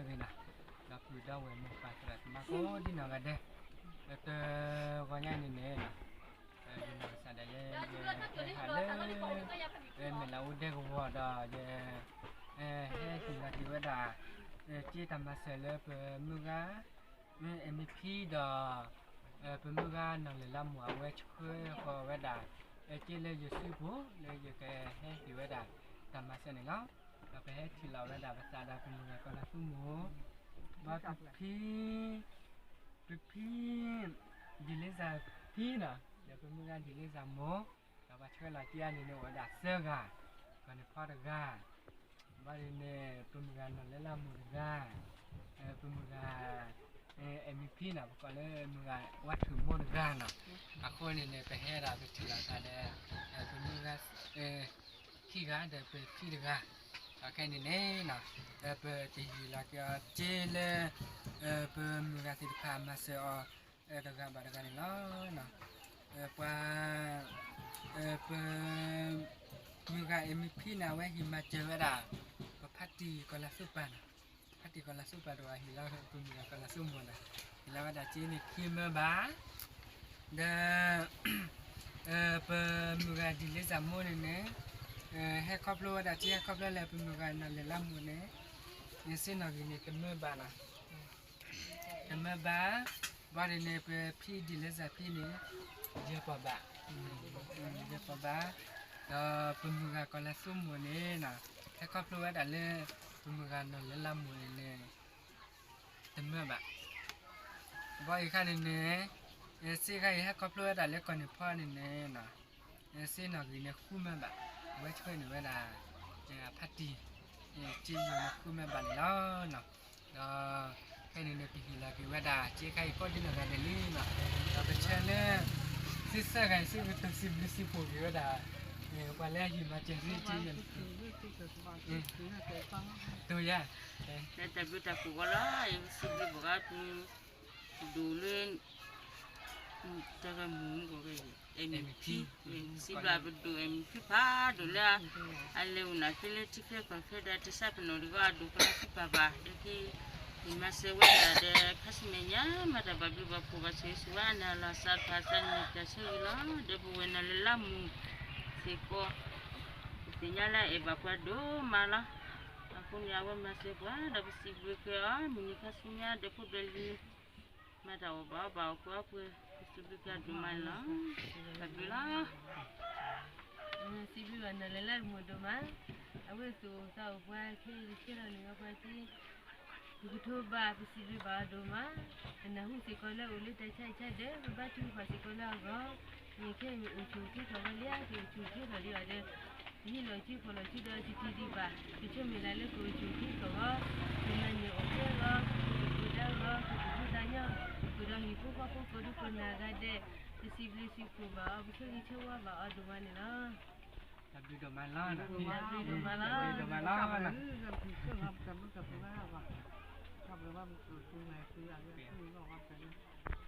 ဂ့ၤနီၤ, ဒီပုၢ်ဒီဝဲၢ်မိၢ်ပၢ်သရၣ်သမါကိးဒံနီၢ်ဂၤဒဲး, လၢတဂီၤညါန့ၣ်န့ၣ်, ယနီၢ်ကစၢ်ဒၣ်ယဲ ယဟဲဟးလၢ မဲာ်လးအိၣ်ဒဲကဝီၤဒီး ယ ဟဲဟ့ၣ်လီၤက့ၤဝဲဒၣ် က့တၢ်မၤစၢၤလၢပမုၢ်ဂၤ အမံၤဖံဒီး ပမုၢ်ဂၤနီၢ်လဲၤလါမိၢ်အဝဲဆှၢဃီၤဝဲဒၣ် က့လၢယစုပူၤ လၢယကဟဲဟ့ၣ်ဝဲဒၣ်တၢ်မၤစၢၤန့ၣ်လီၤ. ဒီးပဟဲထံၣ်လီၤဝဲဒၣ်ပသးဒီးပမုၢ်ဂၤကီၤလၤသူမိၢ် ဘၣ်ပဖံ ပဖံ ဒ်လ့စၢ်ဖံနီၤ, ဒီးပမုၢ်ဂၤဒ်လ့စၢ်မိၢ်, ဒီးပှၤဆှၢလီၤက့ၤအန့ၣ်န့ၣ် အိၣ်ဝဲဒၣ်သၢဂၤ, ကီၢ်န့ၣ်ဖီတဂၤ, ဘၣ်ဒ်န့ၣ် ပမုၢ်ဂၤနီၢ်လဲၤလါမိၢ်တဂၤ, ပမုၢ်ဂၤ အမံၤဖံနီၤ ပကိးလၢမုၢ်ဂၤဝါထုးမိၢ်တဂၤနီၤ, အဃိန့ၣ်န့ၣ် ပဟဲဒၣ်ပထံၣ်လီၤသးဒီး ပမုၢ်ဂၤ ခံဂၤဒီးပဖံတဂၤ, ဒီးခဲအံၤန့ၣ်န့ၣ် ပတဟ့ၣ်လီၤက့ၤအီၤက့လၢ ပမုၢ်ဂၤသ့ၣ်တဖၣ်မၤစၢၤအီၤ တဂၤဘၣ်တဂၤန့ၣ်လီၤ. ပှၤ ပ မုၢ်ဂၤအမံၤဖံန့ၣ် အဝဲဟ့ၣ်မၤစၢၤဝဲဒၣ် ပဖါတံၢ်ကီၤလၤသူပၢ်နီၤ, ဖါတံၢ်ကီၤလၤသူပၢ်တဂၤဟ့ၣ်လီၤပမုၢ်ဂၤကီၤလၤသူမိၢ်နီၤ, ဟ့ၣ်လီၤဝဲဒၣ်က့န့ၣ်ခံမၢဘၣ် ဒီး ပမုၢ်ဂၤဒ်လ့စၢ်မိၢ်န့ၣ်န့ၣ် ဟဲခီဖျိဝဲဒၣ်က့ ဟဲခီဖျိလၢပမုၢ်ဂၤနီၢ်လဲၤလါမိၢ်န့ၣ် န့ၣ်စ့နီၣ်ဂံၢ်န့ၣ်တမၢဘၣ်နီၤ, တမၢဘၣ်, ဘၣ်ဒ်န့ၣ် ပဖံဒ်လ့စၢ်ဖံန့ၣ် ယဲၢ်ပီၢ်ဘၣ်, ယဲၢ်ပီၢ်ဘၣ်, ဒီးပမုၢ်ဂၤကီၤလၤသူမိၢ်န့ၣ်နီၤ ဟဲခီဖျိဝဲဒၣ်လၢ ပမုၢ်ဂၤနီၢ်လဲၤလါမိၢ်န့ၣ်န့ၣ် တမၢဘၣ်, ဘၣ်အံၤခါန့ၣ်န့ၣ် စ့ခါအံၤဟဲခီဖျိဝဲဒၣ်လၢကီၢ်န့ၣ်ဖီန့ၣ်န့ၣ်နီၤ စ့နီၣ်ဂံၢ်န့ၣ်ဃုမၢဘၣ်, အဝဲဆှၢန့ၢ်ဝဲဒၣ် ဖါတံၢ် က့ယိၤန့ၣ်ဃုမၢဘၣ်န့ၣ်လီၤ. ဒီး ဖဲန့ၣ်န့ၣ် ပဟ့ၣ်လီၤက့ၤဝဲဒၣ် စ့ခါအံၤကိးဒံနီၢ်ဂၤဒဲးလံနီၤ, ဒီးပဆၢလၢ စ့စၢ်ဂၤအံၤ စ့ကတၢၢ်စံးဘျုးစံးဖှိၣ်က့ၤဝဲဒၣ် ပှၤလၢအဟ့ၣ်မၤစၢၤစ့ က့ယိၤန့ၣ် တိၤယၤ တၢ်ဘျုးတၢ်ဖှိၣ်ဝဲလီၤ ယစံးဘျုးဘၣ်ဂၤပ ဒိၣ်လၢ တၢ်ဂၤမုၢ်ဂီၤဂၤအံၤ အမံၤဖံ စံးဘျုးပဒိၣ်အမံၤဖံဖးဒိၣ်လၢ အလဲၤအိၣ်နၤသ့လၢထံချၢကီၢ်ချၢဒီး တစးပနီၣ်တဂီၢ်အဒိၣ်ကီလၤသူပၢ်ဘၣ် ဒီးက့ၤ ယမၤစၢၤဝဲဒၣ်ဒီး ခါဆူမဲာ်ညါ မၤတၢ်ဘၣ်ဘျုးဘၣ်ဖှိၣ်ဘၣ်ဆိၣ်ဂ့ၤဆိၣ်ဝါအနၢ်လီၤစးတဖၣ်စးန့ၣ် ပျၢ်ဆၢဂ့ၤလီၤ ဒီးပဝဲၢ်နီၢ်လဲၤလါမိၢ်စ့ၢ်ကီး ပသ့ၣ်ညါလၢအအဲၣ်ဘၣ်ပှၤဒိၣ်မးလီၤ. အဃိန့ၣ် အဝဲမၤစၢၤပှၤ ဒီးပစံးဘျုးက့ၤအီၤ မုၢ်နံၤခါဆူညါ ဒီးဖိဒိၣ်လံၤ မၤတၢ်အိၣ်ဘၣ်အီဘၣ်အီကွၢ်ပှဲၤ ပစံးဘျုးက့ၤအဒိၣ်မးန့ၣ်လီၤ. တၢ်ဘျုးလီၤ. စံးဘျုးဘၣ်နီၢ်လဲၤလါမိၢ်ဒိၣ်မး, အဝဲသူၣ်အိၣ်သးအိၣ်ပှၤ ခဲအံၤတဆဲလီၤန့ၣ် ပှၤက့ ပကထိဘၣ် ပစံးဘျုးဘၣ်အီၤဒိၣ်မး, ပနၢ်ဟူစ့ၢ်ကီးလၢအိၣ်လၢတၢ်ဆါအံၤဆါဒီး ပဘါထုကဖၣ်စ့ၢ်ကီးလၢအဂီၢ်, မ့ၢ်ခဲအံၤမ့ၢ်အိၣ်ဆူၣ်အိၣ်ချ့ထီၣ်ဝဲလံဧါ က့ၤအိၣ်ဆူၣ်အိၣ်ချ့ထီၣ်လံဧါဒီး ယဟံးလီၤစုဖီၣ်လီၤစုဒီး တထံၣ်ဒံးဘၣ်, ယဆၢမုၢ်လၢ်လၢကအိၣ်ဆူၣ်အိၣ်ချ့ထီၣ်အဂီၢ်, ကမၤန့ၢ်အီၣ်ကဲအဂီၢ်, ကဒုၣ်ကဒါအဂီၢ်, ကဒုၣ်ဒုၣ်ဒါညီ, ကဒီးဟံၣ်ဖိဃီဖိကိးဒူကိးနၤဂၤဒဲး, ပစံးဘျုးစံးဖှိၣ်ဘၣ်အီၤ ပဆၢဂ့ၤဆၢဝါဘၣ်အီၤဒိၣ်မးန့ၣ်လီၤ. တၢ်ဘျုးဒိၣ်မးလီၤ, တၢ်ဘျုးဒိၣ်မးလီၤ, တၢ်ဘျုးဒိၣ်မးလီၤ, တၢ်ဘျုးဒိၣ်မးလီၤ.